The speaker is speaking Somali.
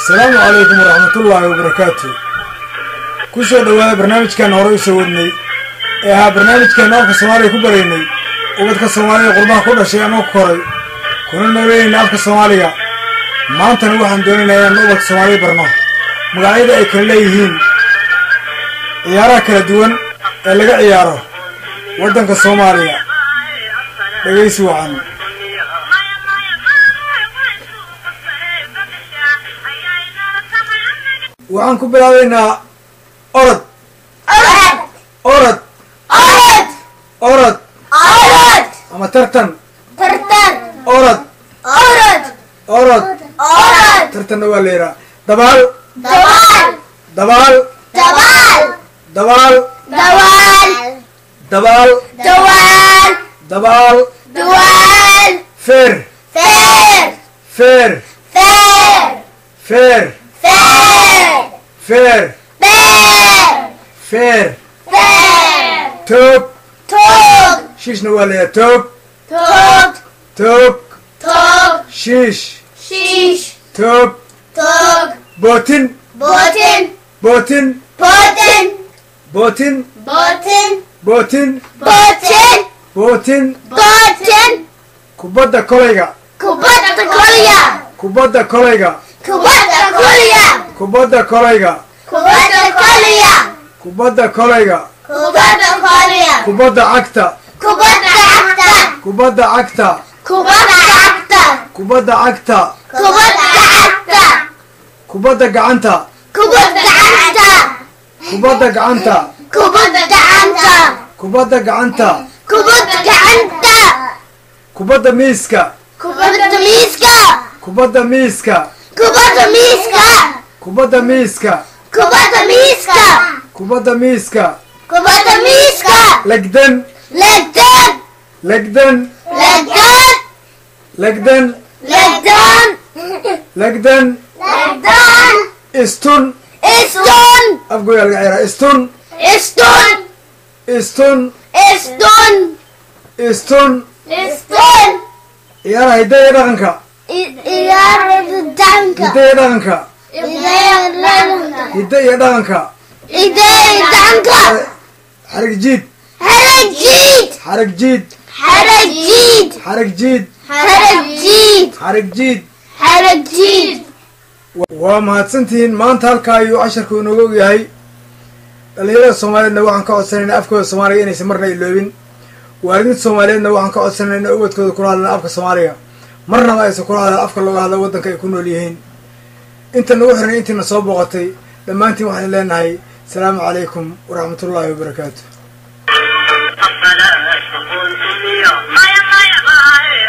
Asalaamu calaykum waraxmatullaahi wabarakaatu. Ku soo dhowaada barnaamijkan hore u soo wadnay ee ahaa barnaamijkeenu afka Soomaaliga ku baraynay ubadka Soomaaliga qurbaha ku dhashay ama ku koray, kuna nooleynayna afka Soomaaliga. Maantana waxaan doonaynaa inaan ubadka Soomaaliga barno magacyada ay kala leeyihiin ciyaaraha kala duwan ee laga ciyaaro waddanka Soomaaliya. Dhegaysi wacan. Waxaan ku bilaabaynaa orod. Orod. Orod. Orod. Orod. Ama tartan. Tartan. Orod. Orod. Orod. Orod. Tartanna waa la yidhaha. Dabaal. Dabaal. Dabaal. Dabaal. Dabaal. Dabaal. Dabaal. Dabaal. Dabaal. Dabaal. Feer. Feer. Feer. Feer. Feer. Feer. Feer. Feer. Feer. Feer. Toog. Toog. Shiishna waa la yidhaha. Toog. Toog. Toog. Toog. Shiish. Shiish. Toog. Toog. Bootin. Bootin. Bootin. Bootin. Bootin. Bootin. Bootin. Bootin. Bootin. Bootin. Kubadda kolayga. Kubadda kolya. Kubadda kolayga. Kubadda kolya. Kubadda kolayga. Kubadda kolya. Kubadda kolayga. Kubadda kolya. Kubadda cagta. Kubadda cagta. Kubadda cagta. Kubadda cagta. Kubadda cagta. Kubadda cagta. Kubadda gacanta. Kubadda gacanta. Kubadda gacanta. Kubadda gacanta. Kubadda gacanta. Kubadda gacanta. Kubadda miiska. Kubadda miiska. Kubadda miiska. Kubadda miiska. Kubadda miiska. Kubadda miiska. Kubadda miiska. Kubadda miiska. Legdan. Legdan. Legdan. Legdan. Legdan. Legdan. Legdan. Legdan. Istun. Istun. Afgooyaa laga ciyaaraa. Istun. Istun. Istun. Istun. Istun. Istun. Ciyaaraha hiddaha iyo dhaqanka. Ciyaarta dhaqanka. Hiddaha iyo dhaqanka. Ciyaarta dhaqanka. Hiddaha iyo dhaqanka. Hiddaha iyo dhaqanka. Xarig jiid. Xarig jiid. Xarig jiid. Xarig jiid. Xarig jiid. Xarig jiid. Xarig jiid. Xarig jiid. Waa mahadsantihiin. Maanta halkaa ayuu casharku inooga ogyahay. Dhalinyarada Soomaaliyeedna waxaan ka codsanaynaa afkooda Soomaaliga inaysan marna iloobin. Waalidiinta Soomaaliyeedna waxaan ka codsanaynaa inay ubadkooda kula hadlaan afka Soomaaliga, marnaba aysan kula hadlaan afka looga hadla waddanka ay ku nool yihiin. Inta nagu xiran, intiina soo booqatay, dhammaantiin waxaan leenahay asalaamu calaykum waraxmatullaahi wabarakaatu. Maya, maya, maya,